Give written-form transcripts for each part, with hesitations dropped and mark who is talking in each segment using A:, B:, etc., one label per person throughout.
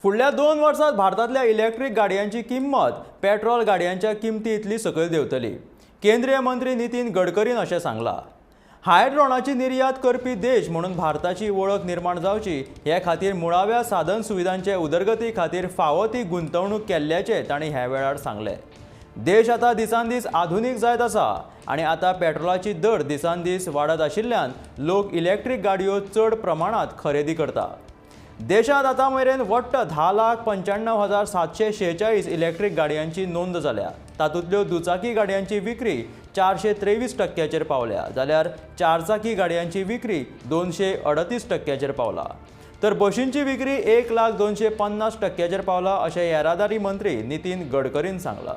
A: फुडल्या 2 वर्सात भारतांतल्या इलेक्ट्रीक गाडयांची किंमत पेट्रोल गाडयांच्या किमती इतली सकयल देंवतली. केंद्रीय मंत्री नितीन गडकरीन अशें सांगलां. हायड्रोनाची निर्यात करपी देश म्हणून भारताची वळख निर्माण जावची हे खातीर मुळाव्या साधन सुविधांचे उदरगती खातीर फावो ती गुंतवणूक केल्ल्याचें तांणी ह्या वेळार सांगलें. देश आतां दिसान दीस आधुनीक जायत आसा आनी आतां पेट्रोलाची दर दिसान दीस वाडत आशिल्ल्यान लोक इलेक्ट्रीक गाडयो चड प्रमाणांत खरेदी करता. देशांत आतां मेरेन वट्ट 10,95,746 इलेक्ट्रीक गाडयांची नोंद जाल्या. तातूंतल्यो दुचाकी गाडयांची विक्री 423% पावल्या, जाल्यार चारचाकी गाडयांची विक्री 238% पावला, तर बशींची विक्री 1,00,250% पावला अशें येरादारी मंत्री नितीन गडकरीन सांगलां.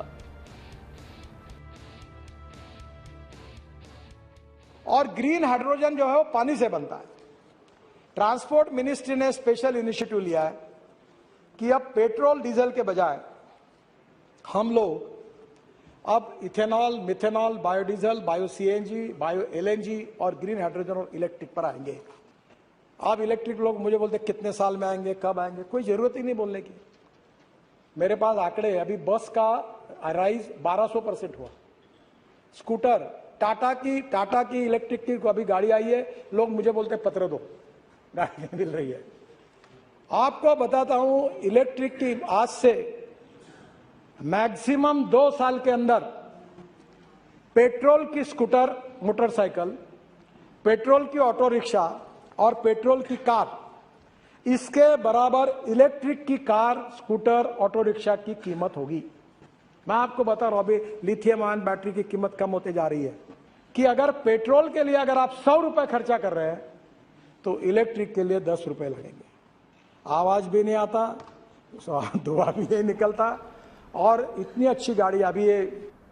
B: और ग्रीन हाइड्रोजन जो है वो पानी से बनता है. ट्रांसपोर्ट मिनिस्ट्री ने स्पेशल इनिशिएटिव लिया है कि अब पेट्रोल डीजल के बजाय हम लोग अब ethanol, methanol, biodiesel, bio CNG, bio LNG और ग्रीन हाइड्रोजन और इलेक्ट्रिक पर आएंगे. अब इलेक्ट्रिक लोग मुझे बोलते कितने साल में आएंगे, कब आएंगे, कोई जरूरत ही नहीं बोलने की. मेरे पास आंकड़े, अभी बस का राइज 1200% हुआ. स्कूटर, टाटा की इलेक्ट्रिक की अभी गाड़ी आई है, लोग मुझे बोलते पत्र दो, गाड़ी मिल रही है. आपको बताता हूं, इलेक्ट्रिक की आज से मैक्सिमम 2 साल के अंदर पेट्रोल की स्कूटर, मोटरसाइकिल, पेट्रोल की ऑटो रिक्शा और पेट्रोल की कार, इसके बराबर इलेक्ट्रिक की कार, स्कूटर, ऑटो रिक्शा की कीमत होगी. मैं आपको बता रहा हूं, अभी लिथियम आयन बैटरी की कीमत कम होते जा रही है कि अगर पेट्रोल के लिए अगर आप 100 रुपए खर्चा कर रहे हैं तो इलेक्ट्रिक के लिए 10 रुपए लगेंगे. आवाज भी नहीं आता, धुआं भी नहीं निकलता और इतनी अच्छी गाड़ी. अभी ये